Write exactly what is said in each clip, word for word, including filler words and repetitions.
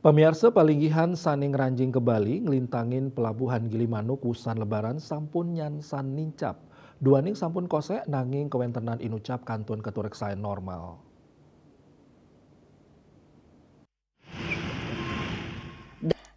Pamiarsa, palinggihan sané ngranjing ka Bali nglintangin pelabuhan Gilimanuk wusan Lebaran sampun nyansan nincap. Duaning sampun kosék nanging kawéntenan inucap kantun katureksain normal.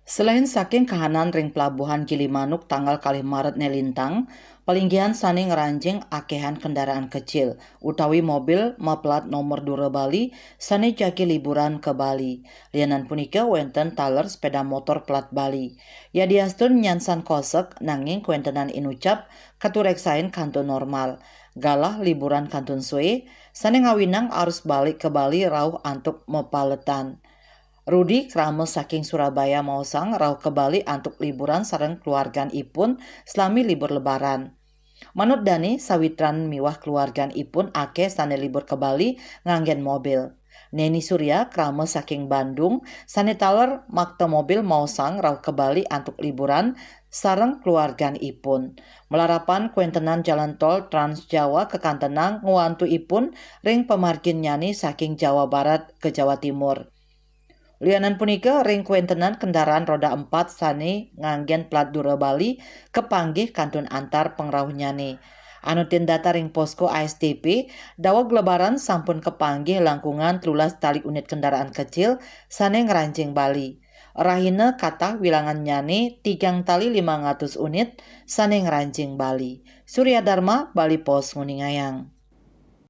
Selain saking kahanan ring pelabuhan Gilimanuk tanggal kalih Maret né lintang, palinggihan sané ngranjing akéhan kendaraan kecil utawi mobil maplat nomor Dura Bali sané jagi liburan ka Bali. Lianan punika wénten taler sepéda motor plat Bali. Yadiastun nyansan kosék nanging kawéntenan inucap katureksain kantun normal. Galah liburan kantun sué, sané ngawinang arus balik ka Bali rauh antuk mapaletan. Rudi krama saking Surabaya maosang rauh ka Bali antuk liburan sareng keluarganipun salami libur Lebaran. Manut dané, sawitran miwah keluarganipun akéh sané libur ka Bali nganggén mobil. Neni Surya krama saking Bandung sané taler makta mobil maosang rauh ka Bali antuk liburan sareng keluarganipun. Malarapan kawéntenan jalan tol Trans Jawa kakantenang ngwantu ipun ring pamarginnyané saking Jawa Barat ka Jawa Timur. Lianan punika, ring kawéntenan kendaraan roda empat sané nganggén plat Dura Bali kapanggih kantun antar pangrauhnyané. Anutin data ring posko A S D P, daweg Lebaran sampun kapanggih langkungan telulas tali unit kendaraan kecil sané ngranjing Bali. Rahina katah wilangannyané tigang tali limang atus unit sané ngranjing Bali. Surya Dharma, Bali Post nguningayang.